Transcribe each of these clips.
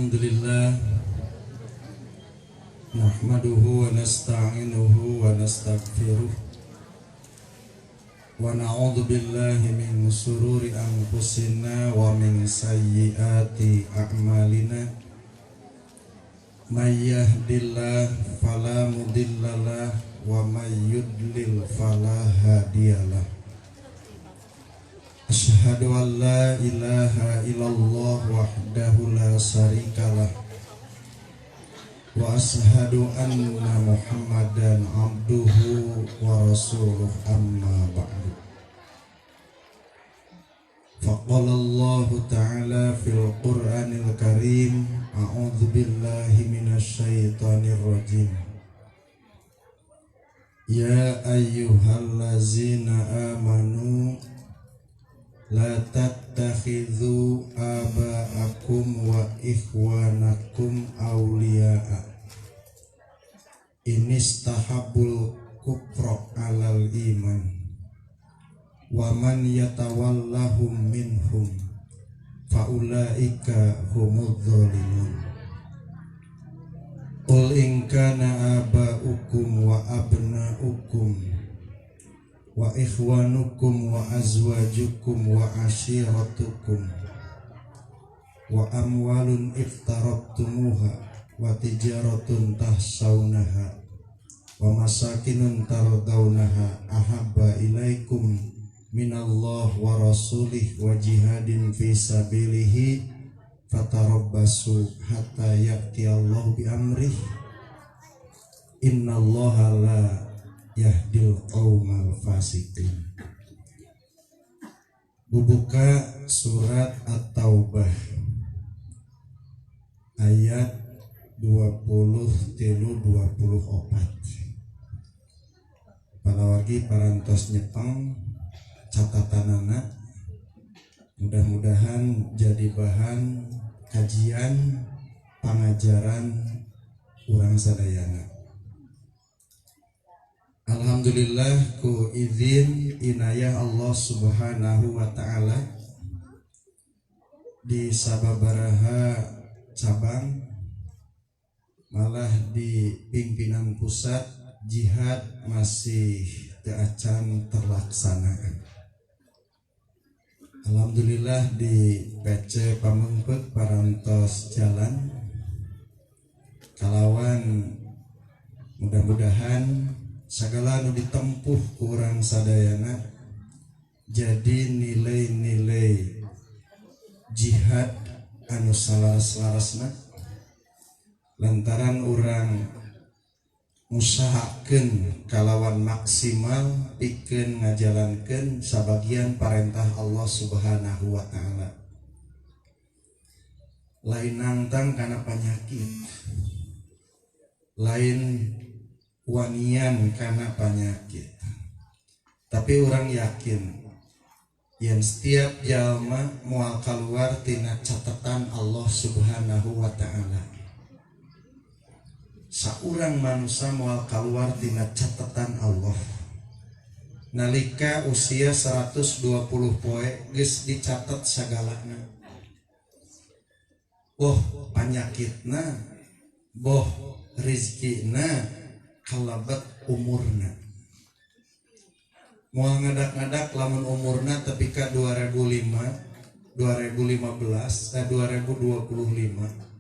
Alhamdulillah nahmaduhu wa nasta'inuhu wa nastaghfiruh wa na'udzu billahi min shururi anfusina wa min sayyiati a'malina. May yahdillah fala mudhillalah wa may yudlil fala hadiyalah. Asyhadu an la ilaha illallah wahdahu la syarikalah wa asyhadu anna Muhammadan abduhu wa rasuluh, amma ba'du. Faqala Allah Ta'ala fil Qur'anil Karim, a'udzu billahi minasy syaithanir rajim. Ya ayyuhallazina amanu la tattakhidhu aba'akum wa ikhwanakum awliya'a inistahabbul kufra 'alal iman wa man yatawallahum minhum faulaika humudz zalimun. Qul in kana aba'ukum wa abna'ukum wa ikhwanukum wa azwajukum wa ashiratukum wa amwalun iqtarabtumuha wa tijaratun tahsaunaha wa masakinun tardaunaha ahabba ilaikum minallah wa rasulih wa jihadin fi sabilihi fatarabbasu hatta ya'ti Allah bi amrih, innallaha la yahdil qaumal fasiqin. Bubuka surat At-Taubah ayat 23 24. Palawargi parantos nyepeng catatanana, mudah-mudahan jadi bahan kajian pangajaran urang sadayana. Alhamdulillah, ku izin inayah Allah Subhanahu wa Ta'ala, di sababaraha cabang, malah di pimpinan pusat, jihad masih teu acan terlaksana. Alhamdulillah, di PC Pameungpeuk parantos jalan kalawan mudah-mudahan segala nu ditempuh ku urang sadayana jadi nilai-nilai jihad anu salaras-larasna, lantaran urang ngusahakeun kalawan maksimal pikeun ngajalankeun sabagian parentah Allah Subhanahu wa Ta'ala. Lain nangtang kana penyakit, lain wanian kana penyakit, tapi urang yakin yang setiap jalma moal keluar tina catatan Allah Subhanahu wa Ta'ala. Saurang manusia moal keluar tina catatan Allah. Nalika usia 120 poe geus dicatat sagalana, boh panyakitna, boh rizkina, kalebet umurna. Moal ngadak-ngadak lamun umurna tepi ka 2005, 2015, 2025.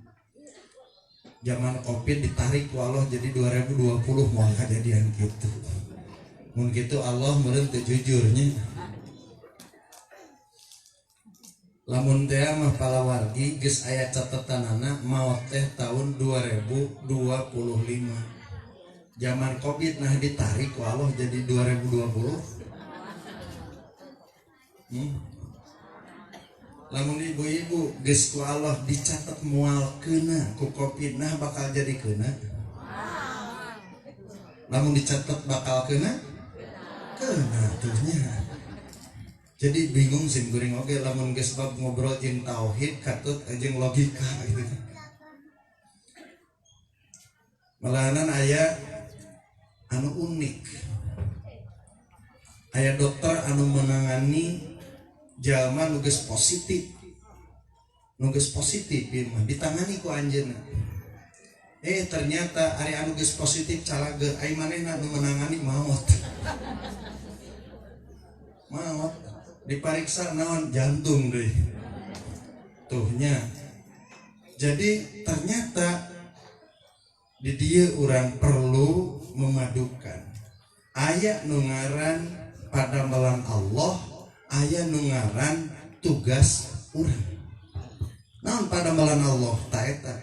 Zaman Covid ditarik ku Allah jadi 2020, moal kejadian gitu. Mun gitu Allah meureun teu jujurnya. Lamun teh mah, palawargi, geus aya catatanana maot teh tahun 2025. Zaman Covid nah ditarik ku Allah jadi 2020. Lamun ibu-ibu geus ku Allah dicatat moal kena ku Covid, nah bakal jadi kena? Lamun dicatat bakal kena, kena tuhnya. Jadi bingung sih kuring oge lamun geus bab ngobrol jeung tauhid katut jeung logika gitu. Malahanan aya anu unik, aya dokter anu menangani jalma nu geus positif. Nu geus positif ieu mah ditangani ku anjeunna. Ternyata ari anu geus positif calageur, ai manehna nu menangani maot. Maot dipariksa naon, jantung deui. Tuhnya. Jadi ternyata di dieu urang perlu memadukan. Aya nu ngaran padamelan Allah, aya nu ngaran tugas urang. Naon padamelan Allah? Ta eta.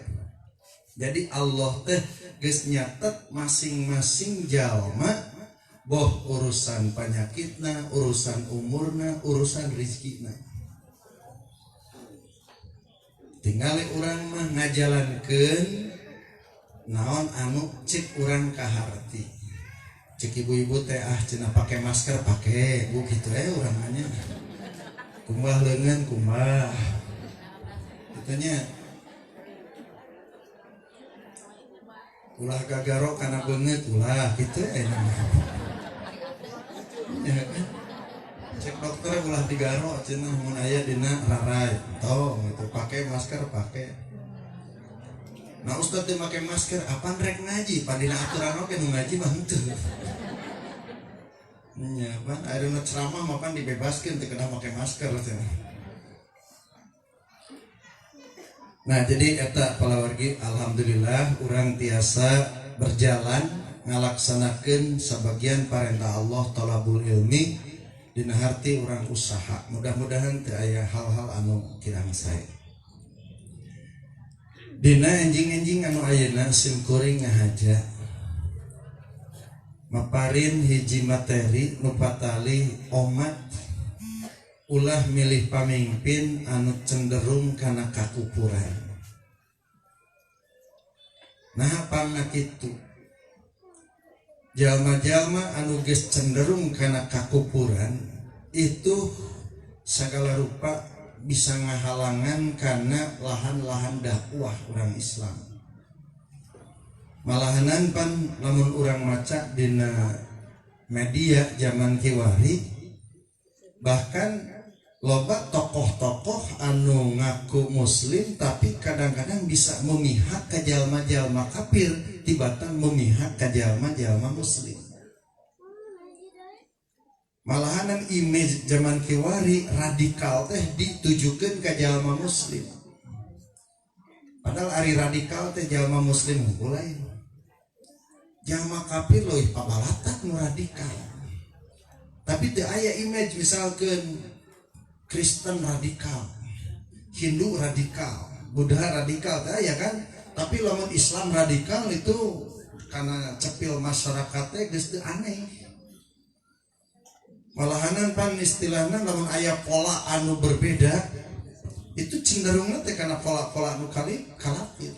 Jadi Allah teh geus nyatet masing-masing jalma boh urusan panyakitna, urusan umurna, urusan rizkina. Tinggal urang mah ngajalankeun naon anu cek urang kaharti. Cek ibu-ibu teh ah cenah pake masker pake, bu kitu urang nanya. Kumbah leungeun kumbah. Kitu nya. Ulah gagaro kana beungeut ulah kitu namanya. Ya kan? Cek dokter ulah digaro cenah mun aya dina rarai. Tong gitu pake masker pake. Nah ustad teh make masker apan rek ngaji, pan dina aturan oge nu ngaji mah henteu. Nya pan aya nu ceramah mah pan dibebaskeun teu kedah make masker cenah. Nah jadi eta palawargi alhamdulillah urang tiasa berjalan ngalaksanakeun sabagian parentah Allah talabul ilmi dina harti urang usaha. Mudah-mudahan teu aya hal-hal anu kirang sae. Dina enjing-enjing anu ayeuna sim kuring ngahaja maparin hiji materi nu patali omat ulah milih pamimpin anu cenderung kana kakupuran. Nah pangna kitu jalma-jalma anu geus cenderung kana kakupuran itu sagala rupa bisa ngahalangan kana lahan-lahan dakwah orang Islam. Malahanan pan lamun urang maca dina media zaman kiwari bahkan loba tokoh-tokoh anu ngaku muslim tapi kadang-kadang bisa memihak ka jalma-jalma kafir tibatan memihak ka jalma-jalma muslim. Malahanan image zaman kiwari radikal teh ditujukeun ka jalma muslim. Padahal ari radikal teh jalma muslim unggul lain. Jalma kafir leuwih pabalatak nu radikal. Tapi teu aya image misalkeun Kristen radikal, Hindu radikal, Buddha radikal teh aya kan? Tapi lamun Islam radikal itu karena cepil masyarakat teh geus teu aneh. Malahanan pan istilahna lamun aya pola anu berbeda itu cenderungna teh kana pola-pola anu kali kalapir.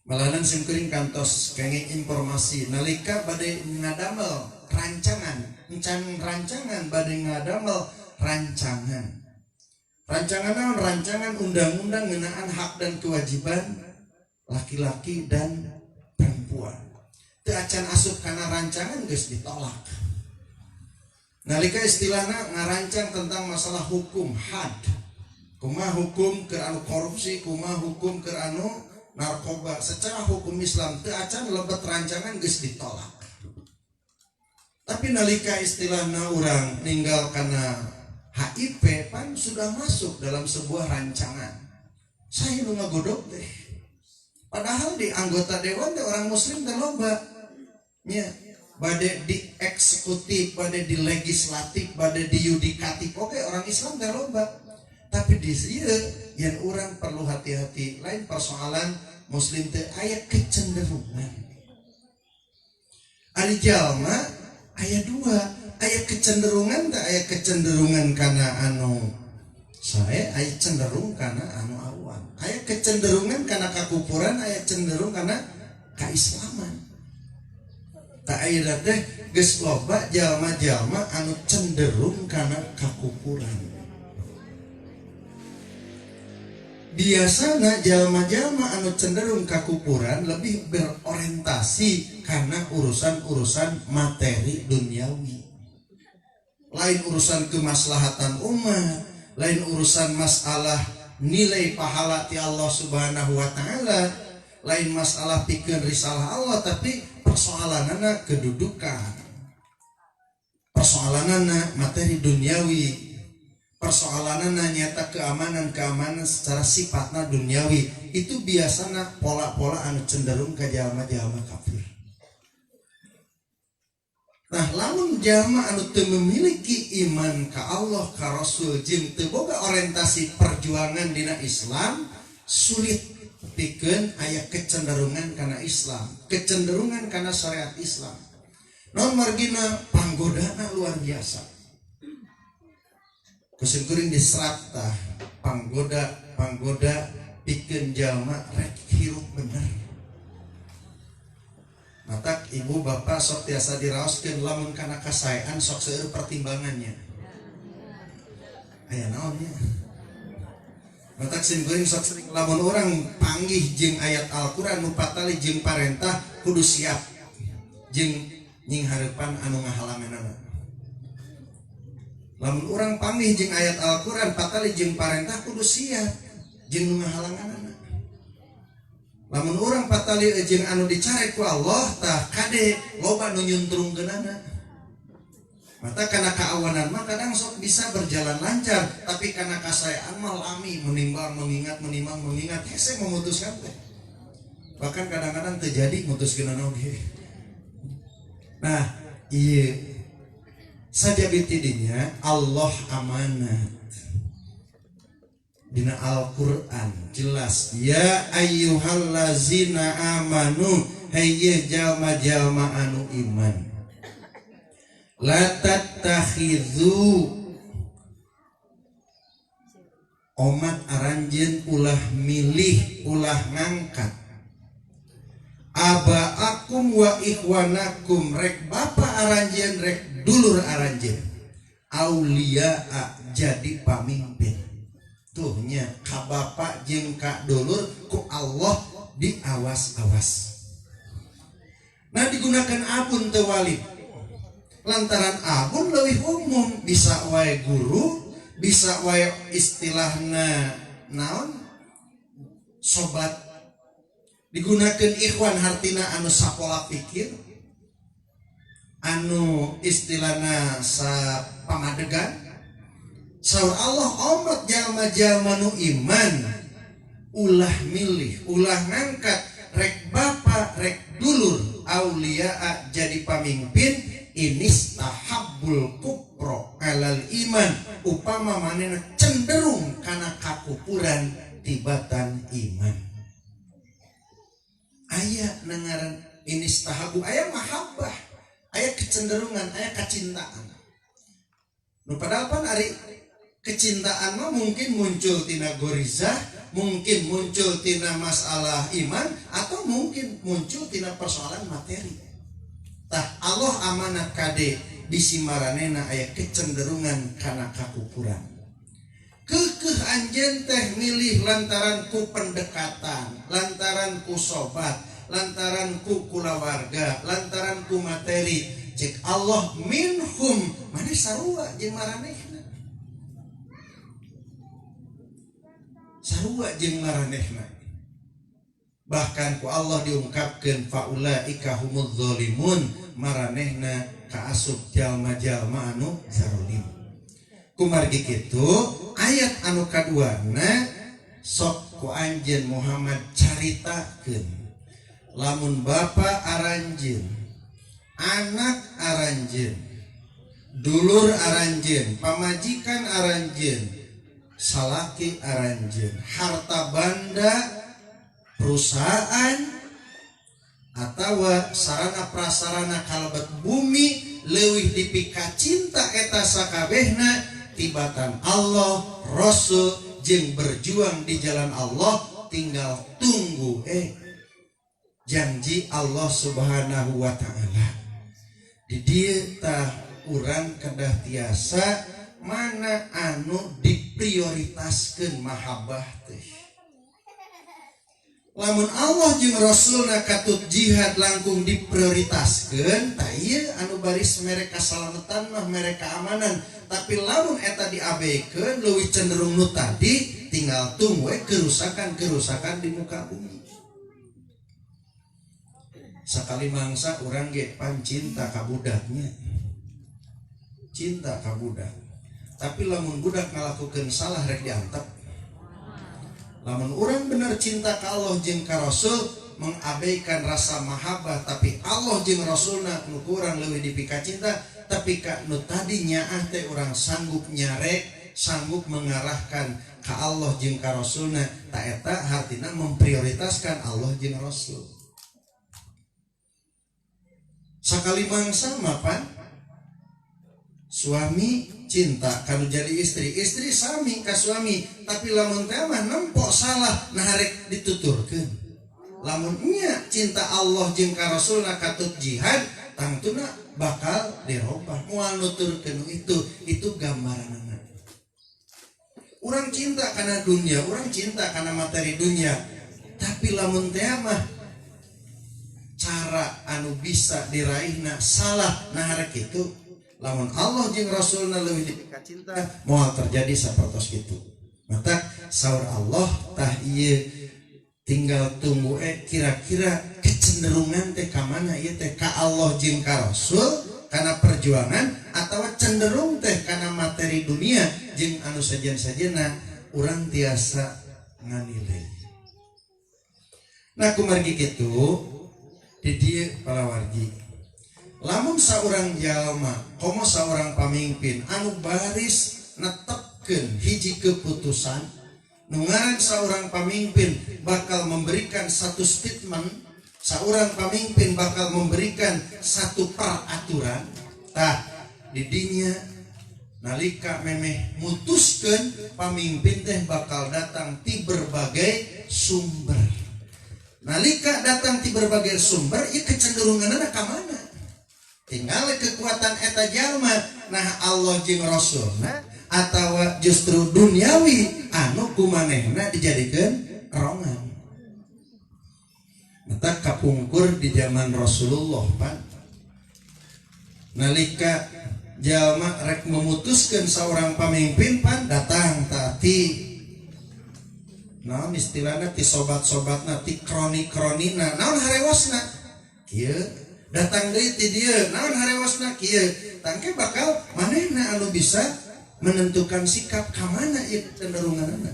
Malahanan sim kuring kantos kenging informasi nalika bade ngadamel rancangan, encan rancangan bade ngadamel rancangan. Rancangan naon? Rancangan undang-undang ngeunaan hak dan kewajiban laki-laki dan perempuan. Teu acan asup kana rancangan geus ditolak. Nalika istilahna ngarancang tentang masalah hukum had. Kumaha hukum keur anu korupsi, kumaha hukum keur anu narkoba. Secara hukum Islam teu acan lebet rancangan geus ditolak. Tapi nalika istilahna urang ninggal kana HIV pan sudah masuk dalam sebuah rancangan. Saya nu ngagodok teh. Padahal di anggota dewan teh orang muslim teh loba. Nya bade di eksekutif, bade di legislatif, bade di yudikatif, oke orang Islam teh loba. Tapi di ieu yang orang perlu hati-hati, lain persoalan muslim teh aya kecenderungan. Ari jalma aya dua, aya kecenderungan teh aya kecenderungan kana anu sae, aya cenderung kana anu awan. Aya kecenderungan kana kakupuran, aya cenderung kana kaislaman. Tak ayeuna teh geus loba jalma-jalma anu cenderung kana kakupuran. Biasana jalma-jalma anu cenderung kakupuran lebih berorientasi karena urusan-urusan materi duniawi. Lain urusan kemaslahatan umat, lain urusan masalah nilai pahala ti Allah Subhanahu wa taala, lain masalah pikeun risalah Allah, tapi persoalanana kedudukan, persoalanana materi duniawi, persoalanana nyata keamanan-keamanan secara sifatna duniawi. Itu biasana pola-pola anu cenderung ke jalma-jalma kafir. Nah, lamun jalma anu teu memiliki iman ka Allah, ka Rasul, jeung teu boga orientasi perjuangan dina Islam, sulit pikeun aya kecenderungan kana Islam, kecenderungan kana syariat Islam. Non margina panggodana luar biasa. Ku sim kuring diserat tah panggoda panggoda pikeun jalma rek hirup bener. Matak ibu bapak sok tiasa diraoskeun, lamun kana kasaean sok seueur pertimbangannya. Aya naonnya? Matak sim kuring sok sering, lamun orang panggih jeung ayat Al-Qur'an nu patali jeung parentah, kudu siap jeung nyinghareupan anu ngahalanganana. Lamun urang panggih jeung ayat Al-Qur'an patali jeung parentah, kudu siap jeung nu ngahalanganana. Lamun urang patali jeung anu dicarek ku Allah, tah kade loba nu nyuntrungkeunana. Mata karena kaawanan mah kadang sok bisa berjalan lancar, tapi karena kasaean mah lami menimbang mengingat, menimbang mengingat, hese memutuskan teh. Bahkan kadang-kadang terjadi mutuskeun oge. Nah, iya saja bitidinya Allah amanat dina Al-Qur'an jelas, ya ayyuhallazina amanu, hayy jalma-jalma anu iman, la tattakhidhu, omat aranjeun ulah milih, ulah ngangkat, abaakum wa ikhwanakum, rek bapa aranjeun rek dulur aranjeun, aulia jadi pamimpin. Tuhnya ka bapak jeung ka dulur ku Allah diawas-awas. Nah, digunakan abun teu walid lantaran abun lebih umum, bisa wae guru, bisa wae istilahna naon, sobat. Digunakan ikhwan hartina anu sapola pikir, anu istilahna sa pamadegan. Saur Allah, omat jalma-jalma nu iman ulah milih, ulah ngangkat rek bapa rek dulur aulia jadi pamimpin, inistahabbul kufro alal iman, upama manena cenderung kana kakupuran tibatan iman. Aya nengaran inistahabu, aya mahabbah, aya kecenderungan, aya kecintaan. Nu padahal pan ari kecintaan mah mungkin muncul tina gorizah, mungkin muncul tina masalah iman, atau mungkin muncul tina persoalan materi. Tah, Allah amanat kade bisi maranena aya kecenderungan kana kakupuran. Kekeh anjeun teh milih lantaran ku pendekatan, lantaran ku sobat, lantaran ku kulawarga, lantaran ku materi. Cek Allah, minhum, mana sarua jeung maranehna. Sarua jeung maranehna. Bahkan ku Allah diungkapkeun faulaika humudz zalimun, maranehna kaasup jalma-jalma anu zalim. Kumargi kitu ayat anu kaduana sok ku anjeun Muhammad caritakeun, lamun bapa aranjeun, anak aranjeun, dulur aranjeun, pamajikan aranjeun, salaki aranjeun, harta banda, perusahaan atau sarana prasarana kalebet bumi leuwih dipika cinta eta sakabehna tibatan Allah, Rasul jeung berjuang di jalan Allah, tinggal tunggu janji Allah Subhanahu wa taala. Di dieu tah urang kedah tiasa mana anu diprioritaskeun mahabbah teh. Lamun Allah jeung Rasulna katut jihad langkung diprioritaskeun, tah ieu anu baris mere kasalametan mah, mere keamanan. Tapi lamun eta diabekeun, leuwih cenderung nu tadi. Tinggal tunggu we kerusakan-kerusakan di muka bumi. Sakali mangsa urang ge pan cinta ka budaknya, cinta ka budak, tapi lamun budak ngalakukeun salah rek diantep. Lamun urang bener cinta ka Allah jeung ka Rasul, mengabaikan rasa mahabbah, tapi Allah jeung Rasulna nu kurang leuwih dipika cinta, tapi ka nu tadi nyaah teh urang sanggup nyarek, sanggup mengarahkan ka Allah jeung ka Rasulna. Ta eta hartina memprioritaskan Allah jeung Rasul. Sakali mangsa mapan suami cinta kanu jadi istri, istri sami ka suami, tapi lamun teh mah nempok salah, nah rek dituturkeun. Lamun nya cinta Allah jeung ka Rasulna katut jihad, tangtuna bakal dirobah, moal nuturkeun. Itu gambaranana. Urang cinta karena dunia, urang cinta karena materi dunia, tapi lamun teh mah cara anu bisa diraihna salah, nah rek itu. Lamun Allah jeung Rasulna leuwih dipika cinta, moal terjadi sapertos kitu. Mata saur Allah tah ieu, tinggal tunggu kira-kira kecenderungan teh ka mana ieu teh, ka Allah jeung ka Rasul karena perjuangan atau cenderung teh karena materi dunia jeung anu sajen-sajena. Urang tiasa nganilai. Nah, kumargi kitu di dieu palawargi, lamun saurang jalma komo saurang pamimpin anu baris netepkeun hiji keputusan, nu ngaran seorang pemimpin bakal memberikan satu statement, seorang pemimpin bakal memberikan satu peraturan. Tah, didinya nalika memeh mutuskeun, pamimpin teh bakal datang ti berbagai sumber. Nalika datang ti berbagai sumber, ieu kecenderunganna ka mana? Tinggal kekuatan eta jalma, nah Allah jeung Rasulna atau justru duniawi anu kumanehna dijadikeun kerongan. Mata kapungkur di zaman Rasulullah, Pak, nalika jalma rek memutuskan seorang pemimpin pan datang tati naon istilahna ti sobat-sobatna, ti kroni-kronina, naon harewosna kieu, datang deui ti dieu, naon harewosna kieu. Tangke bakal manehna anu bisa menentukan sikap ka mana ieu kecenderunganna.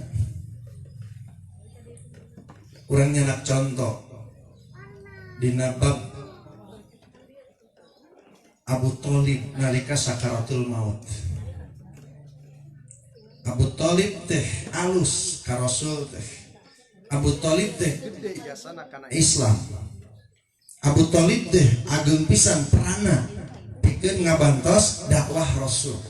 Urang nyenak contoh dina bab Abu Thalib nalika sakaratul maut. Abu Thalib teh alus ka Rasul teh. Abu Thalib teh gede jasana kana Islam. Abu Thalib teh ageng pisan perana pikeun ngabantos dakwah Rasul.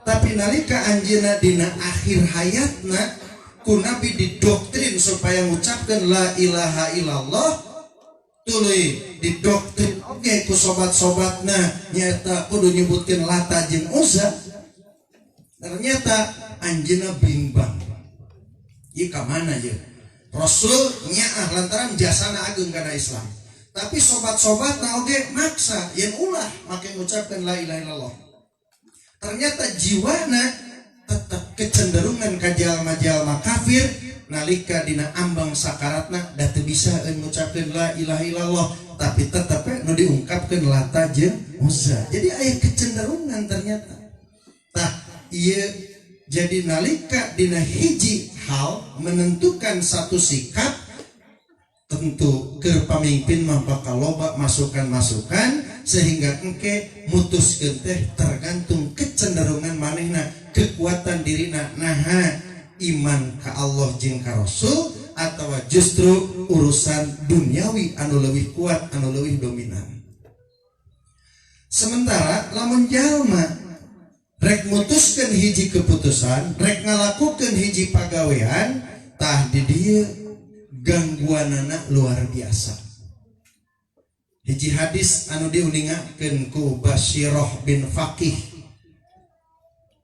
Tapi nalika anjeunna dina akhir hayatna ku Nabi didoktrin supaya ngucapkeun la ilaha illallah, tuluy didoktrin oge ku sobat-sobatna nyaeta kudu nyebutkeun Lata jeung Uzza. Ternyata anjeunna bimbang, ieu ka mana ye? Rasul nyaah lantaran jasana ageung kana Islam, tapi sobat-sobatna oge maksa yen ulah make ngucapkeun la ilaha illallah. Ternyata jiwana tetap kecenderungan ka jalma-jalma kafir. Nalika dina ambang sakaratna da teu bisa ngucapkeun la ilaha illallah, tapi tetep we nu diungkapkeun Lata jeung Uzza. Jadi aya kecenderungan ternyata. Tah, ieu jadi nalika dina hiji hal menentukan satu sikap, tentu ke pemimpin mah bakal loba masukan-masukan sehingga engke mutuskeun teh tergantung kecenderungan manehna, kekuatan dirina, naha iman ka Allah jeung ka Rasul atau justru urusan duniawi anu leuwih kuat, anu leuwih dominan. Sementara lamun jalma rek mutuskeun hiji keputusan, rek ngalakukeun hiji pagawean, tah di dieu gangguanana luar biasa. Hiji hadis anu diuningakeun ku Basyiroh bin Faqih,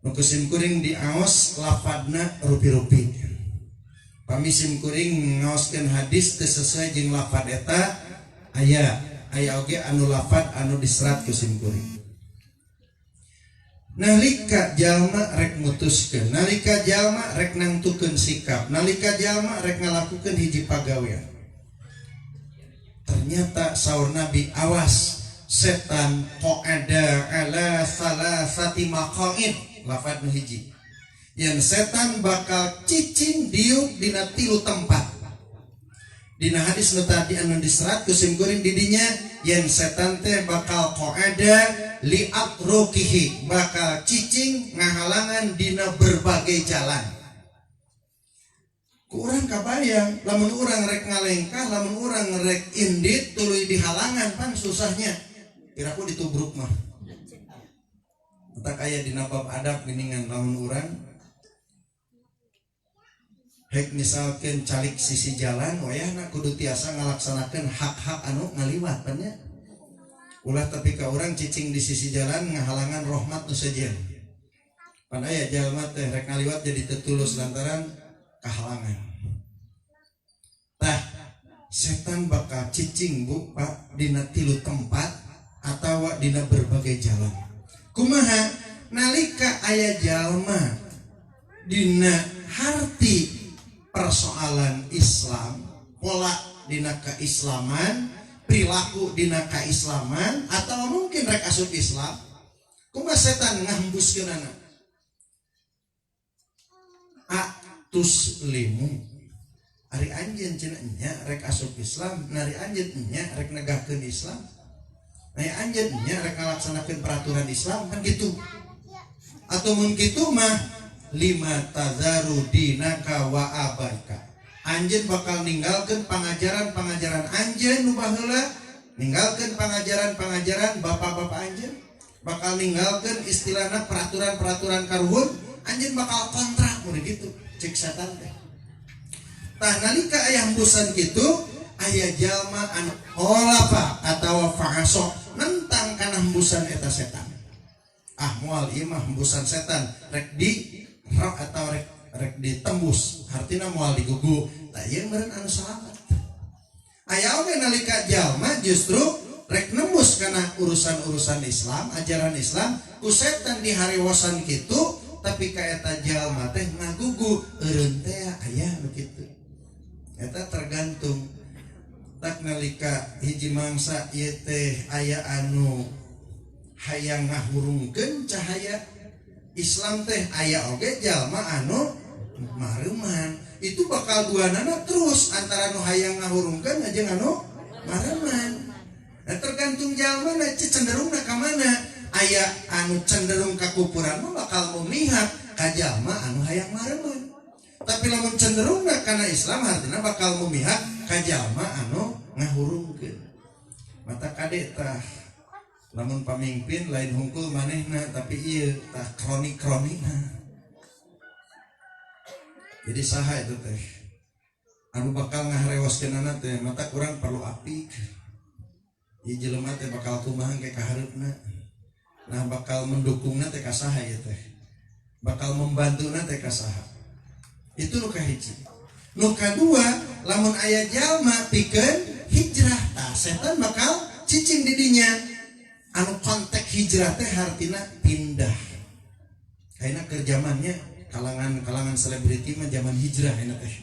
nu ku sim kuring diaos lafadna rupi-rupi. Pami sim kuring ngaoskeun hadis teu sesuai jeung lafad eta, aya aya oge anu lafad anu diserat ku sim kuring. Nalika jalma rek mutuskeun, nalika jalma rek nangtukeun sikap, nalika jalma rek ngalakukeun hiji pagawean, ternyata saur Nabi, awas, setan qa'ada ala salasati maqaid. Lafad nu hiji, yang setan bakal cicing diuk dina tilu tempat. Dina hadis nu tadi anu diserat ku sim kuring didinya, yang setan teh bakal qa'ada li atrukihi, bakal cicing ngahalangan dina berbagai jalan. Ku urang kabayang lamun urang rek ngalengkah, lamun urang rek indit, tuluy dihalangan, pan susahnya kira-kira ditubruk mah. Tak aya dina bab adab geuningan, lamun urang hek misalkan calik sisi jalan, wayahna kudu tiasa ngalaksanakeun hak-hak anu ngaliwat pan nya. Ulah tapi ka urang cicing di sisi jalan ngahalangan rahmat nu sejen. Pan aya jalma teh rek ngaliwat jadi tetulus lantaran kahalangan. Tah, setan bakal cicing, Bu, Pak, dina tilu tempat atau dina berbagai jalan. Kumaha? Nalika aya jalma dina harti persoalan Islam, pola dina keislaman, perilaku dina keislaman, atau mungkin rek asup Islam, kumaha setan ngahembuskeunana? Atuslimu, ari anjeun cenah nya rek asup Islam, nari anjeun nya rek negakeun Islam, ari anjeun nya rek ngalaksanakeun peraturan Islam, kan gitu. Atau mun kitu mah lima tadzaru dinaka wa abaika, anjeun bakal ninggalkeun pangajaran-pangajaran anjeun nu baheula, ninggalkeun pangajaran-pangajaran bapak-bapak anjeun, bakal ninggalkeun istilahna peraturan-peraturan karuhun anjeun, bakal kontra mun gitu, cek setan teh. Tah, nalika aya hembusan kitu, aya jalma anu khalafa atawa fa'aso, nentang kana hembusan eta setan. Ah, moal ieu mah hembusan setan, rek di rok atau rek rek ditembus, artinya moal digugu. Tah, ieu meureun anu salamet. Aya oge nalika jalma justru rek nembus kana urusan-urusan Islam, ajaran Islam, ku setan diharewosan kitu, tapi ka eta jalma teh ngagugu, eureun teh aya nu kitu. Eta tergantung. Tak nalika hiji mangsa ieu teh aya anu hayang ngahurungkeun cahaya Islam teh, aya oge jalma anu mareuman. Itu bakal duanana terus antara nu hayang ngahurungkeun jeung anu mareuman. Nah, tergantung jalma na cenderungna ka mana. Aya anu cenderung ka kupuran mah bakal memihak ka jalma anu hayang mareuman, tapi lamun cenderungna kana Islam, artinya bakal memihak ka jalma anu ngahurungkeun. Mata kade tah, lamun pamimpin lain hungkul manehna, tapi iya tah kroni-kronina. Jadi saha itu teh anu bakal ngaharewoskeunana teh? Mata kurang perlu apik. Ieu jelema teh bakal kumaha ke kahareupna? Nah, bakal mendukungna teh ka saha ieu teh? Bakal membantuna teh ka saha? Itu nu kahiji. Nu kadua, lamun aya jalma pikeun hijrah, tah setan bakal cicing di dinya. Anu kontek hijrah teh hartina pindah. Kayaknya ke zamannya kalangan-kalangan selebriti mah zaman hijrah enak teh.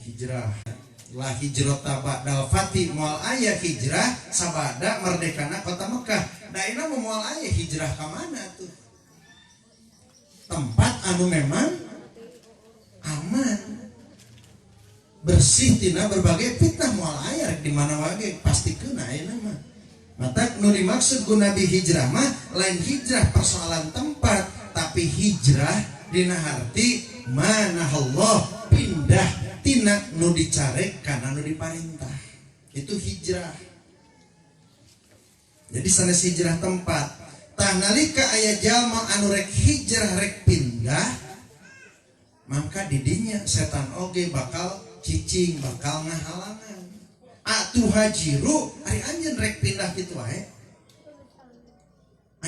Hijrah la hijrata ba'dal fathi, moal aya hijrah sabada merdekana kota Mekah. Da ayeuna mah moal aya hijrah ka mana tuh? Tempat anu memang aman, bersih tina berbagai fitnah moal aya. Rek di mana wae pasti kena ayeuna mah. Mata nu dimaksud ku Nabi hijrah mah lain hijrah persoalan tempat, tapi hijrah dina harti mana Allah, pindah tina nu dicarek kana nu diparentah. Itu hijrah. Jadi sanes hijrah tempat. Tah, nalika aya jalma anu rek hijrah, rek pindah, maka didinya setan oge bakal cicing, bakal ngahalangan. Atuhajiru, ari anjeun rek pindah kitu wae?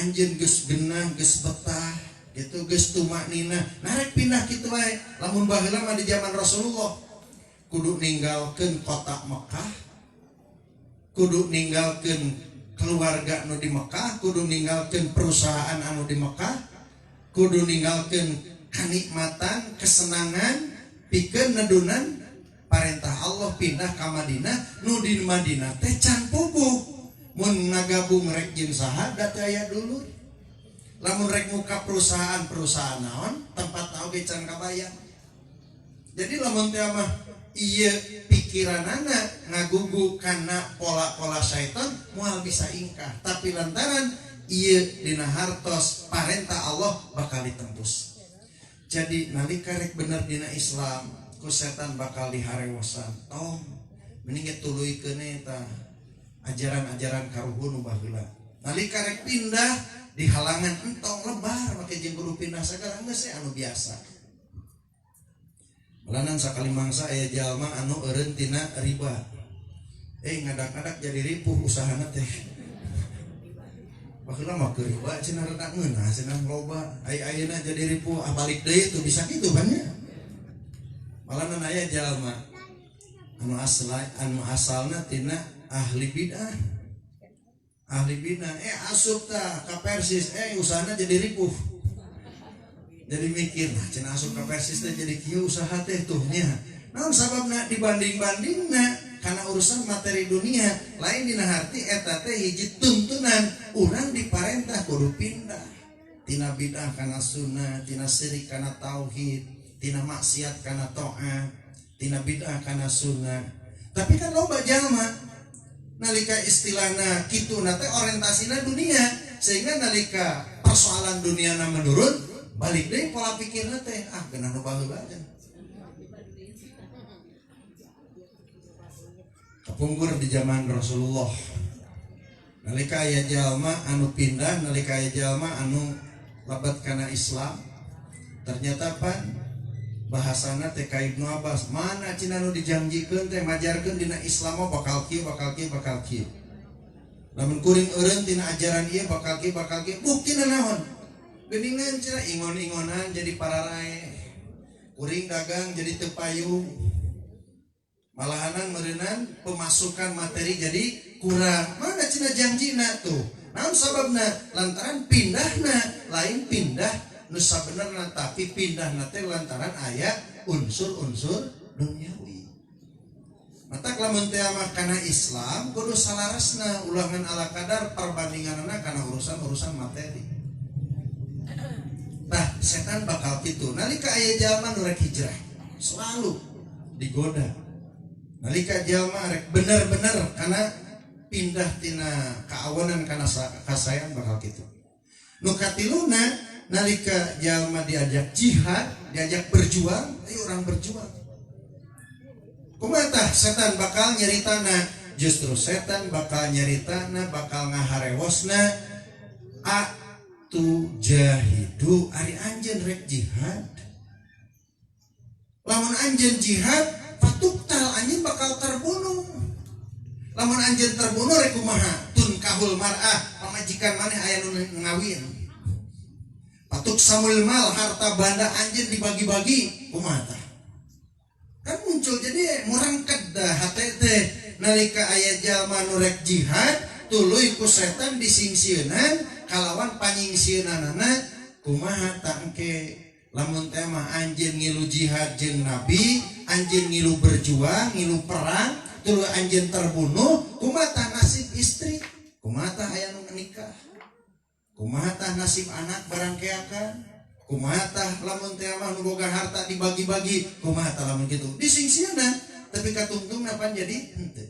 Anjeun geus genah, geus betah gitu, geus tumaknina, nah rek pindah kitu wae? Lamun baheula mah di zaman Rasulullah kudu ninggalkeun kota Mekah, kudu ninggalkeun keluarga, keluarga nu di Mekah, kudu ninggalkeun perusahaan anu di Mekah, kudu ninggalkeun kanikmatan, kesenangan pikeun nedunan parentah Allah pindah ka Madinah. Nu di Madinah teh can puguh, mun ngagabung rek jeung saha, da teu aya dulur. Lamun rek muka perusahaan-perusahaan naon, tempat oge can kabayang. Jadi lamun teh mah ieu pikiranana ngagugu kana pola-pola syaitan, moal bisa ingkah. Tapi lantaran ieu dina hartos parentah Allah, bakal ditembus. Jadi nalika rek bener dina Islam, ku setan bakal diharewosan, tong, mending ge tuluykeun eta ajaran-ajaran karuhun nu baheula. Nalika rek pindah di halangan, entong lebar make jeung kudu pindah segala, geus anu biasa. Malahan sakali mangsa aya jalma anu eureun tina riba, ngadak-ngadak jadi ripuh usahana teh. Baheula mah keur riba cenah rada ngeunah, cenah loba, ai ayeuna jadi ripuh, ah balik deui tuh, bisa kitu kan ya. Malahan aya jalma anu asla anu asalna tina ahli bidah, ahli bidah, asup tah ka Persis, usahana jadi ripuh. Jadi mikir, nah cenah asup ka Persis teh jadi kieu usaha teh tuh nya. Naon sababna? Dibanding-bandingna karena urusan materi dunia. Lain dina harti eta teh hiji tuntunan urang diparentah kudu pindah tina bidah kana sunnah, tina syirik kana tauhid, tina maksiat kana taat, tina bid'ah kana sunnah. Tapi kan loba jalma nalika istilahna kitu na teh orientasina dunia, sehingga nalika persoalan dunia na menurun, balik deui pola pikirna teh, ah geunah nu baheula aja. Kapungkur di zaman Rasulullah, nalika aya jalma anu pindah, nalika aya jalma anu lebet kana Islam, ternyata pan bahasana teh ka Ibnu Abbas, mana cenah nu dijanjikeun teh, majarkeun dina Islam mah bakal kieu, bakal kieu, bakal kieu, lamun kuring eureun tina ajaran ieu bakal kieu, bakal kieu, buktina naon? Geuningan cenah ingon-ingonan jadi pararae, kuring dagang jadi teu payu, malahanan meureunan pemasukan materi jadi kurang. Mana cenah janjina tuh? Naon sababna? Lantaran pindahna lain pindah nu sabenerna, tapi pindah teh lantaran aya unsur-unsur duniawi. Matak lamun teh mah kana Islam kudu salarasna, ulangan ala kadar perbandinganna kana urusan-urusan materi. Nah, setan bakal kitu. Nalika aya jalma nu rek hijrah selalu digoda. Nalika jalma rek bener-bener kana pindah tina kaawanan kana kasayan, bakal kitu. Nu katiluna, nalika jalma diajak jihad, diajak berjuang, ayo orang berjuang. Kumaha tah setan bakal nyeritana? Justru setan bakal nyeritana, bakal ngaharewosna, a tujahidu, ari anjeun rek jihad? Lamun anjeun jihad, fatuqtal, anjeun bakal terbunuh. Lamun anjeun terbunuh rek kumaha? Tunkahul mar'ah, pamajikan maneh aya nu ngawin. Fatuqsamul mal, harta banda anjeun dibagi-bagi. Kumaha tah? Kan muncul jadi murangked dah hate teh. Nalika aya jalma nu rek jihad, tuluy ku setan disingsieunan kalawan panyingsieunan, kumaha tah engke lamun teh mah anjeun ngilu jihad jeung nabi, anjeun ngilu berjuang, ngilu perang, tuluy anjeun terbunuh, kumaha tah nasib istri? Kumaha tah aya nu menikah? Kumaha tah nasib anak barang keakan? Kumaha tah lamun teh mah nu boga harta dibagi-bagi? Kumaha tah lamun kitu? Disingsieunan, tapi katungtungna pan jadi henteu.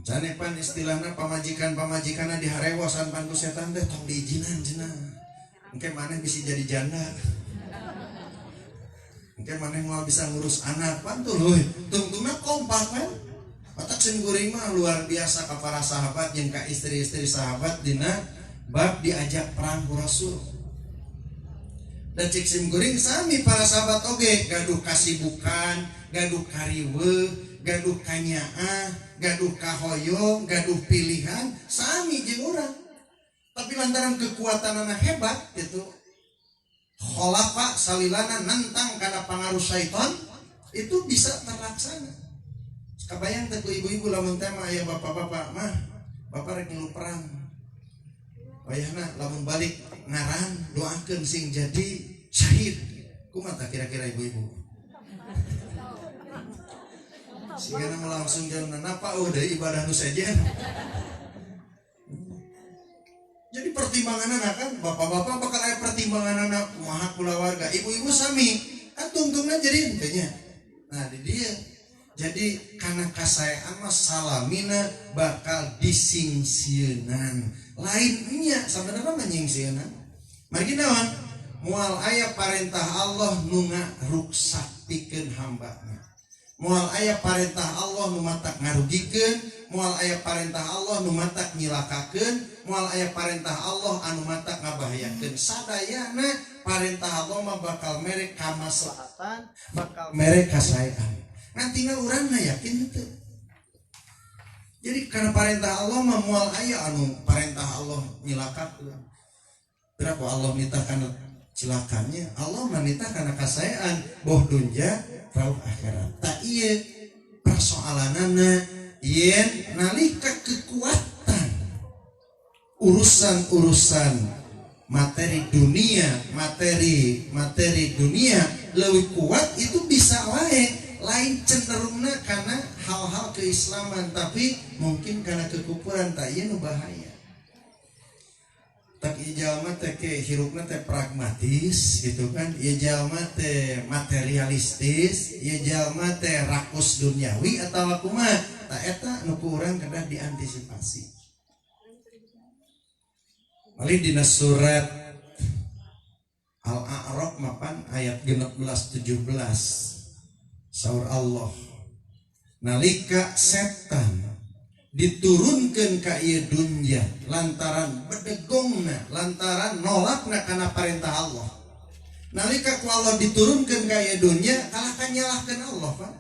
Cane pan istilahna pamajikan-pamajikanna diharewosan pan ku setan teh, tong diizinan cenah. Engke maneh bisa jadi janda. Engke maneh moal bisa ngurus anak pan tuluy. Tungtungna kompak kan. Matak sim kuring mah luar biasa ka para sahabat jeung ka istri-istri sahabat dina bab diajak perang ku Rasul. Dan cik sim kuring sami para sahabat oge gaduh kasibukan, gaduh kariweuh, gaduh kanyaah, gaduh kahoyong, gaduh pilihan, sami jeung urang. Tapi lantaran kekuatan anak hebat gitu, kholafa salilana nentang karena pengaruh syaitan itu bisa terlaksana. Kabayang teh ku ibu-ibu lamun teh mah aya bapak-bapak mah, bapak rek ngilu perang. Wayahna lamun balik ngaran doakeun sing jadi syahid. Kumaha tah kira-kira ibu-ibu? Sigana mah langsung jalan napa oh deui ibadah nu sejen. Jadi pertimbanganana kan bapak-bapak bakal aya pertimbanganana kumaha kulawarga, ibu-ibu sami kan tungtungna jadi henteu nya. Nah di dieu jadi karena kasaean mah salamina bakal disingsieunan. Lain nya sabenerna mah nyingsieunan. Margi naon? Moal aya parentah Allah nu ngaruksak pikeun hambana. Moal aya parentah Allah nu matak ngarugikeun, moal aya parentah Allah nu matak nyilakakeun, moal aya parentah Allah anu matak ngabahayakeun. Sadayana parentah Allah mah bakal mere kamaslahatan, bakal mere kasaean. Ngan tinggal urangna yakin henteu. Jadi karena parentah Allah mah moal aya anu parentah Allah nyilakakeun. Berapa Allah nitah kana cilakannya, Allah mah nitah kana kasaean boh dunya rauh akhirat. Tak ieu persoalanana yen nalika kekuatan urusan-urusan materi dunia, materi dunia lebih kuat itu bisa wae lain cenderungna karena hal-hal keislaman tapi mungkin karena kekufuran. Tak ieu nu bahaya. Tak ieu jalma teh ke hirupna teh pragmatis gitu kan, ieu jalma teh materialistis, ieu jalma teh rakus duniawi atawa kumaha. Tak eta nu ku urang kedah diantisipasi. Malih dina surat Al-A'raf mapan ayat 16 17 saur Allah, nalika setan diturunkan ka ieu dunya lantaran bedegongna, lantaran nolakna kana perintah Allah. Nalika ku Allah diturunkan ka ieu dunya, kalah ka nyalahkeun Allah. Pak,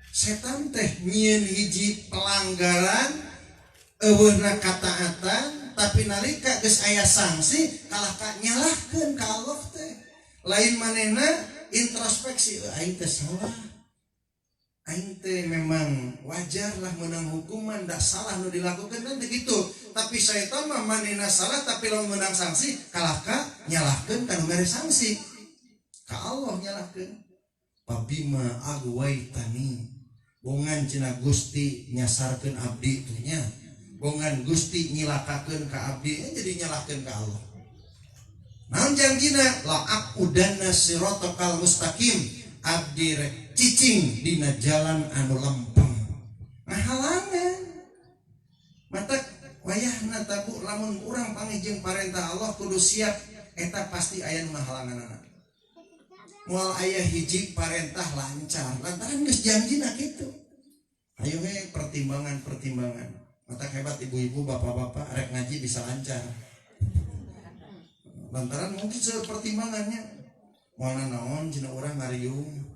setan teh nyieun hiji pelanggaran, euweuhna kataatan, tapi nalika geus aya sanksi kalah ka nyalahkeun ka Allah teh. Lain manehna introspeksi, aing teh salah, aing teh memang wajar lah menang hukuman, dak salah nu dilakukan kan begitu. Tapi syaitan mah manehna salah, tapi lamun menang sanksi kalah ka nyalahkeun ka nu mere sanksi, ka Allah nyalahkeun. Pabima agwaitani, bongan cenah Gusti nyasarkeun abdi teh nya, bongan Gusti nyilakakeun ka abdi, jadi nyalahkeun ka Allah. Naon janjina? La aqudanna siratal mustaqim, abdi rek cicing dina jalan anu lempeng. Ngahalangan mata wayahna tabu. Lamun urang panggih jeung parentah Allah kudu siap eta pasti aya nu ngahalanganana. Moal aya hiji parentah lancar lantaran geus janjina kitu. Ayo we pertimbangan-pertimbangan. Mata hebat ibu-ibu, bapak-bapak rek ngaji bisa lancar lantaran mungkin pertimbangannya moal naon cenah urang ngariung,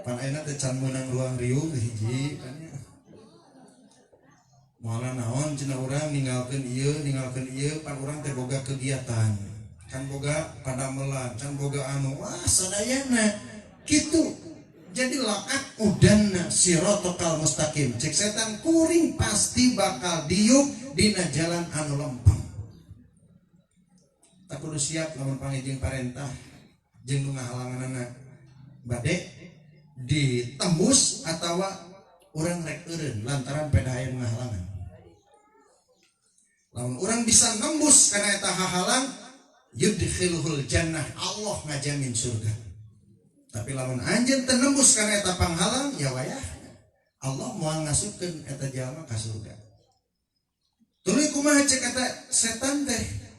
pan ayeuna teh can meunang ruang riung hiji kan ya. Moal naon cenah urang ninggalkeun ieu, ninggalkeun ieu, pan urang teh boga kegiatan kan, boga padamelan can, boga anu, wah sadayana kitu. Jadi laqad udanna sirotokal mustaqim, cek setan kuring pasti bakal diuk dina jalan anu lempeng. Tak kudu siap lamun panggih jeung parentah jeung nu ngahalanganana bade ditembus atawa urang rek eureun lantaran pedah aya nu ngahalangan. Lamun urang bisa nembus kana eta hahalang, yudkhiluhul jannah, Allah ngajamin surga. Tapi lamun anjeun teu nembus kana eta panghalang, ya wayah Allah moal ngasupkeun eta jalma ka surga. Tuluy kumaha cek eta setan teh?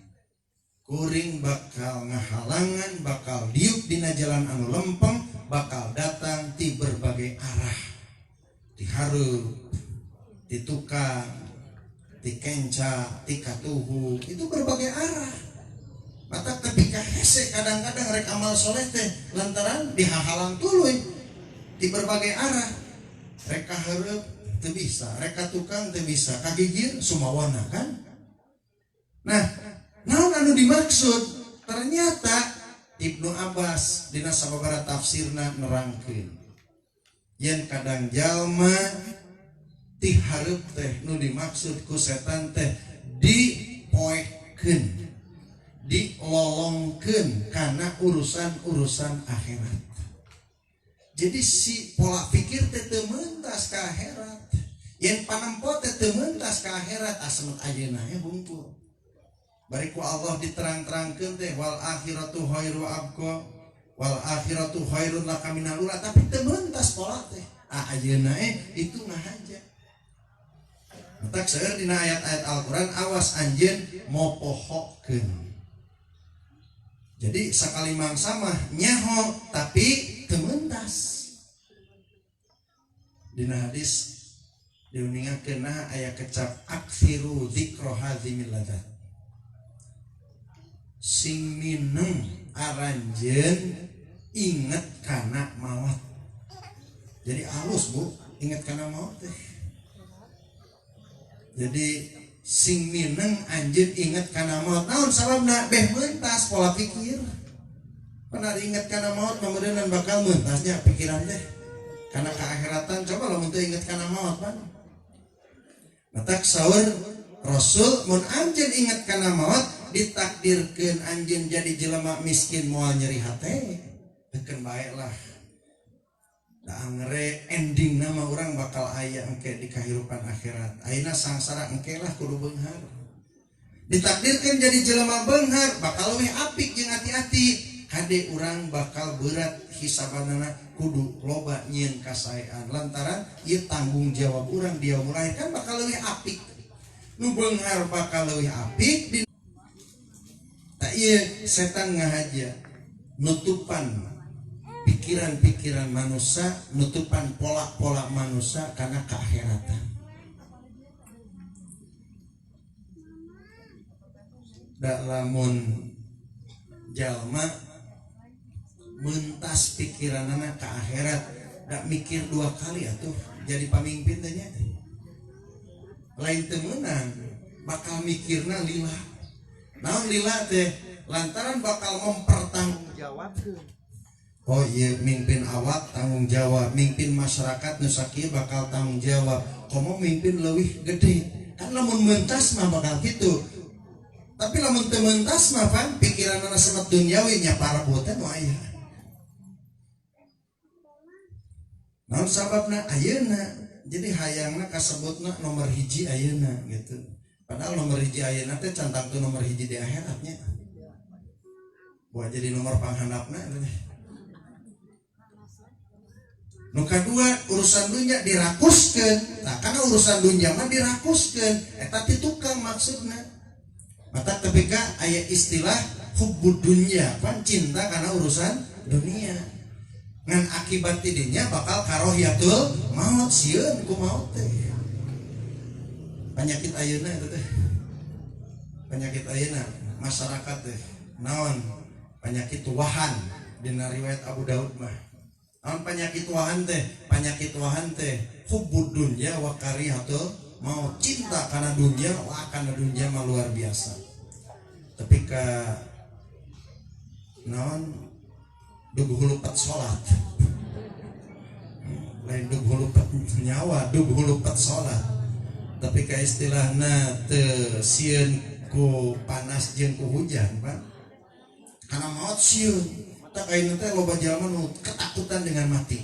Kuring bakal ngahalangan, bakal diuk dina jalan anu lempeng, bakal datang ti berbagai arah, ti hareup, ti tukang, ti kenca, ti katuhu, itu berbagai arah. Mata ketika hese kadang-kadang rek amal soleh teh lantaran dihahalang tuluy di berbagai arah. Rek ka hareup teu bisa, rek ka tukang teu bisa, kagigir sumawana kan. Nah, naon anu dimaksud? Ternyata Ibnu Abbas dina sababaraha tafsirna nerangkeun. Yen kadang jalma ti hareup teh nu dimaksud ku setan teh dipoekeun, dilolongkeun kana urusan-urusan akhirat. Jadi si pola pikir teh teu mentas ka akhirat. Yen panempo teh teu mentas ka akhirat, asemet ayeuna we hungkul. Bari ku Allah diterang-terangkeun teh wal akhiratu khairu abqa wal akhiratu khairun laka minal ula, tapi teu mentas pola teh. Ah ayeuna itu ngahaja. Matak seueur dina ayat-ayat Al-Qur'an awas anjeun mopohokeun. Jadi sakali mangsa mah nyaho tapi teu mentas. Dina hadis diuningakeun nah aya kecap aksiru dzikra hadzimil ladzat. Sing mineng aranjeun inget kana maot. Jadi alus bu, inget kana maot teh. Jadi sing mineng anjeun inget kana maot. Naon sababna? Beh mentas pola pikir. Pernah inget kana maot meureunnan bakal mentasnya pikiran teh. Karena keakhiratan coba lamun teu inget kana maot pan. Matak saur Rasul mun anjeun inget kana maot ditakdirkeun anjeun jadi jelema miskin moal nyeri hate. Keun bae lah. Da angere ending nama orang bakal aya engke di kehidupan akhirat. Ayeuna sangsara engke lah kudu beunghar. Ditakdirkan jadi jelema beunghar bakal leuwih apik jeung hati-hati. Kade urang bakal berat hisabanana kudu loba nyieun kasaean lantaran ieu tanggung jawab urang dia mulai kan bakal leuwih apik. Nu beunghar bakal leuwih apik di tak ieu setan ngahaja nutupan pikiran-pikiran manusia, nutupan pola-pola manusia karena keakhiratan. Da lamun jalma mentas pikiranana ke akhirat, dak mikir dua kali atuh jadi pamimpin teh nya. Lain teu meunang, bakal mikirna lila. Naon lila teh? Lantaran bakal mempertanggungjawabkeun. Oh iya, mimpin awak tanggung jawab, mimpin masyarakat nu sakieu bakal tanggung jawab. Komo mimpin leuwih gede. Kan lamun mentas mah bakal kitu. Tapi lamun teu mentas mah pan pikiranana semet duniawi nya parabot teh nu aya. Naon sababna ayeuna? Jadi hayangna kasebutna nomor hiji ayeuna gitu. Padahal nomor hiji ayeuna teh can tangtu nomor hiji di akhiratnya. Buat jadi nomor panghandapna teh. Nu kadua urusan dunya dirakuskeun. Nah, karena urusan dunya mah dirakuskeun, eta ti tukang maksudna. Mata tepika aya istilah hubbud dunya, pan cinta karena urusan dunia. Ngan akibat tidinya bakal karohyatul maut, sieun ku maut teh. Penyakit ayeuna eta teh. Penyakit ayeuna masyarakat teh naon? Penyakit wahan dina riwayat Abu Daud mah. Naon penyakit wahan teh? Penyakit wahan teh hubbud dunya wa karihatul maut, cinta kana dunia, wah kana dunia mah luar biasa. Tapi ka naon dug hulupat salat. Lain dug hulupat nyawa, dug hulupat salat. Tapi ka istilahna teu sieun ku panas jeung ku hujan, Pak. Kana maot sieun. Tak ayeuna teh loba jalma nu ketakutan dengan mati.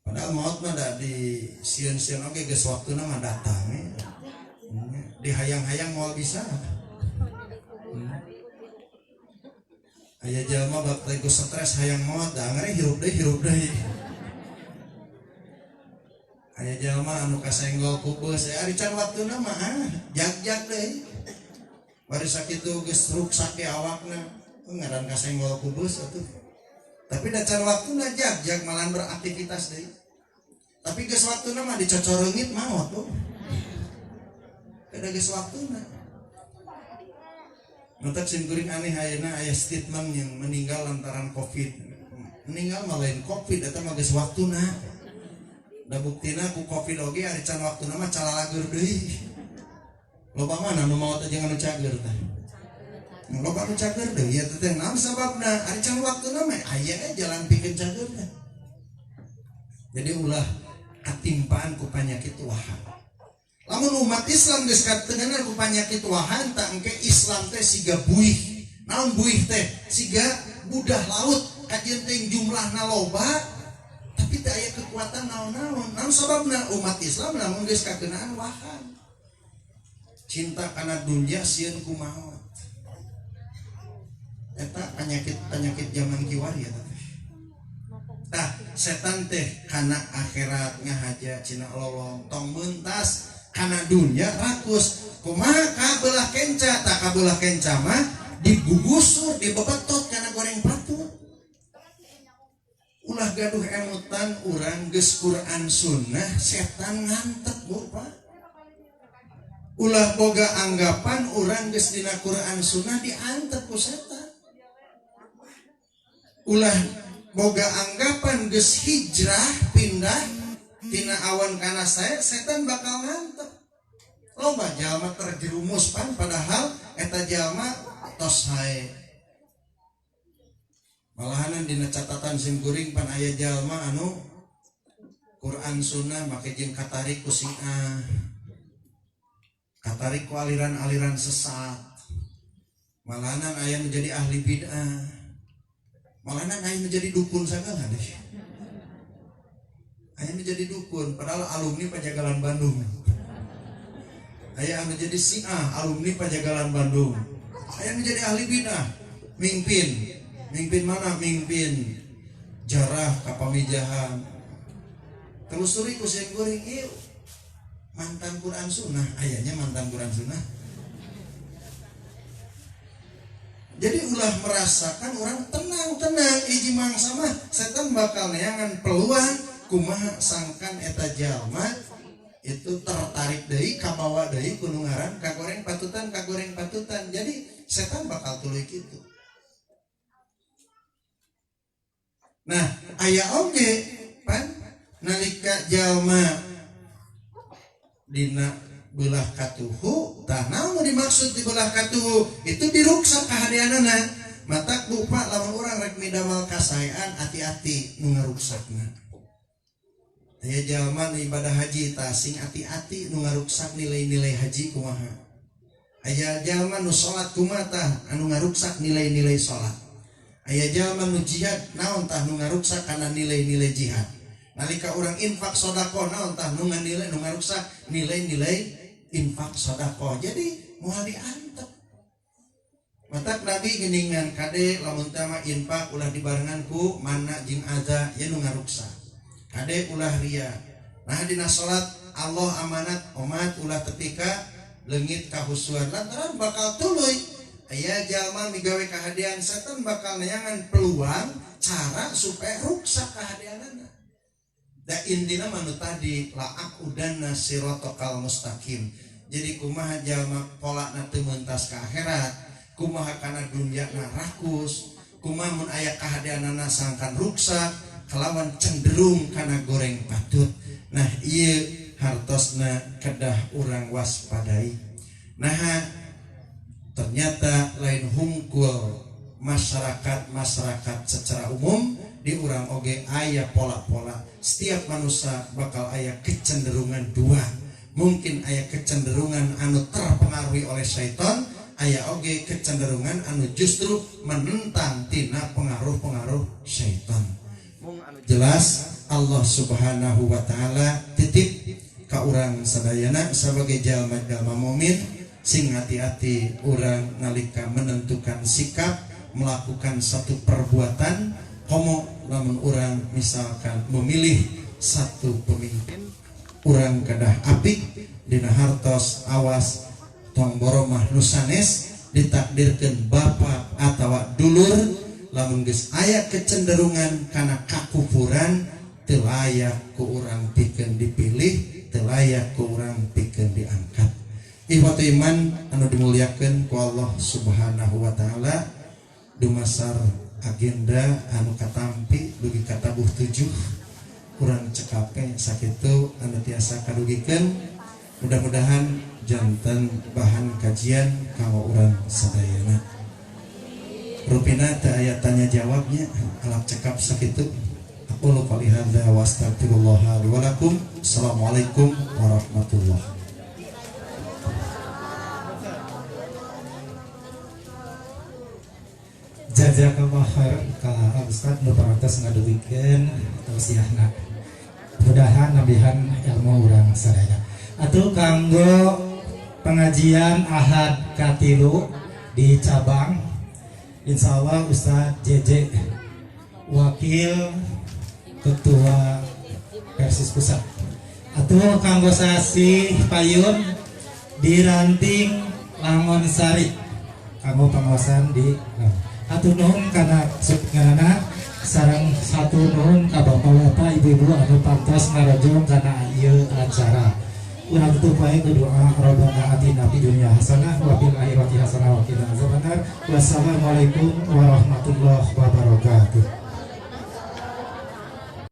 Padahal maot mah da di sieun-sieun oge geus waktuna mah datang ya. Dihayang-hayang moal bisa. Aya jalma bak teh geus stres hayang maot da angere hirup deui hirup deui. Aya jalma anu kasenggol ku beus ari can waktuna mah jag-jag deui. Bari sakitu geus ruksak di awakna. Ngaran kasenggol ku beus atuh. Tapi da can waktuna jag-jag malahan beraktivitas deui. Tapi geus waktuna mah dicocoreungit maot tuh. Kada geus waktuna. Mentak sim kuring aneh ayeuna aya statement yang meninggal lantaran Covid. Meninggal mah lain Covid eta mah geus waktuna. Da buktina ku Covid oge ari can waktuna mah calalager deui. Loba mana nu maot jeung anu cager teh? Loba anu cager deui eta teh naon sababna? Ari can waktuna mah aya jalan pikeun cager teh. Jadi ulah katimpaan ku panyakit wahan. Lamun umat Islam geus katenganan ku panyakit wahan, tak engke Islam teh siga buih. Naon buih teh? Siga budah laut, kajian teh jumlahna loba tapi teu aya kekuatan naon-naon. Naon sababna? Umat Islam lamun geus kakenaan wahan, cinta kana dunia, sieun ku maot. Eta penyakit-penyakit zaman kiwari eta teh. Tah, setan teh kana akhirat ngahaja cina lolong tong mentas, kana dunia rakus. Kumaha kabelah kenca? Tak kabelah kenca mah digugusur, dibebetot kana goreng patut. Ulah gaduh emutan urang geus Quran sunnah setan ngantep, Bu, Pak. Ulah boga anggapan urang geus dina Quran sunnah diantep ku setan. Ulah boga anggapan geus hijrah pindah tina awan kana saya, setan bakal ngantep. Loba jalma terjerumus pan, padahal eta jalma tos hae. Malahanan dina catatan sim kuring pan aya jalma anu Quran sunnah make jeung katarik ku Syiah, katarik ku aliran-aliran sesat. Malahanan aya nu jadi ahli bid'ah, malahanan aya nu jadi dukun sagala deh. Aya nu jadi dukun padahal alumni Pajagalan Bandung. Aya anu jadi Syiah, alumni Pajagalan Bandung. Aya nu jadi ahli bid'ah, mimpin mimpin mana, mimpin jarah ka Pamijahan. Telusuri ku sim kuring, ieu mantan Quran sunnah, ayahnya mantan Quran sunnah. Jadi ulah merasakan orang tenang-tenang hiji mangsa mah setan bakal neangan peluang kumaha sangkan eta jalma itu tertarik deui, kabawa deui ku nu ngaran kagoreng patutan, kagoreng patutan. Jadi setan bakal tuluy kitu. Nah, aya oge pan nalika jalma dina belah katuhu. Tah, naon nu dimaksud di belah katuhu itu? Diruksak kahadeanana. Matak lupa, lamun urang rek midamal kasaean, hati-hati nu ngaruksakna. Aya jalma nu ibadah haji, tah sing hati-hati nu ngaruksak nilai-nilai haji kumaha. Aya jalma nu salat, kumaha tah anu ngaruksak nilai-nilai salat. Aya jalma nu jihad, naon tah nu ngaruksak kana nilai-nilai jihad. Nalika urang infak sedekah, naon tah nu nganilai, nu ngaruksak nilai-nilai infak sedekah. Jadi moal diantep. Matak Nabi geuningan, kade lamun teh mah infak ulah dibarengan ku mana jeung aza, ya nu ngaruksak. Kade ulah ria. Nah, dina salat Allah amanat omat ulah tepi ka leungit kahusuan, lantaran bakal tuluy aya jalma migawe kahadean, setan bakal neangan peluang cara supaya ruksak kahadeanana. Da intina mah nu tadi, laak udanna sirotokal mustaqim. Jadi kumaha jalma polana teu mentas ka akhirat, kumaha kana dunyana rakus, kumaha mun aya kahadeanana sangkan ruksak kalawan cenderung kana goreng patut. Nah, ieu hartosna kedah urang waspadai. Nah, ternyata lain hungkul masyarakat-masyarakat secara umum, di urang oge aya pola-pola. Setiap manusia bakal aya kecenderungan dua. Mungkin aya kecenderungan anu terpengaruhi oleh syaitan, aya oge kecenderungan anu justru menentang tina pengaruh-pengaruh syaitan. Mung anu jelas Allah Subhanahu wa taala titip ka urang sadayana sebagai jalma-jalma mukmin, sing hati-hati urang nalika menentukan sikap melakukan satu perbuatan. Komo lamun urang misalkan memilih satu pemimpin, urang kedah apik dina hartos awas tong boromah nu sanes ditakdirkeun bapa atawa dulur. Lamun geus aya kecenderungan kana kakufuran, teu layak ku urang pikeun dipilih, teu layak ku urang pikeun diangkat. Ikhwatu iman anu dimuliakeun ku Allah Subhanahu wa taala, dumasar agenda anu katampi dugi katabuh 7, kurang cekape sakitu anu tiasa kadugikeun. Mudah-mudahan janten bahan kajian kanggo urang sadayana. Rupina teu aya tanya jawabnya, alap cekap sakitu. Aqulu qouli hadza wa astaghfirullah li wa lakum. Assalamualaikum warahmatullahi. Jazakallah khair ka Ustaz nu parantos ngadugikeun tausiahna. Mudahan nambihan ilmu urang sadaya. Atuh kanggo pengajian Ahad katilu di cabang, insyaallah Ustaz JJ Wakil Ketua Persis Pusat. Atuh kanggo sasi payun di Ranting Langonsari kanggo pengawasan di. Hatur nuhun kana sumpinganana sareng satu nuhun ka bapak-bapak, ibu-ibu anu pantos ngarojong kana ieu acara. Urang tutup wae ku doa, Rabbana atina fid dunya hasanah wa fil akhirati hasanah wa qina azabannar. Wassalamualaikum warahmatullahi wabarakatuh.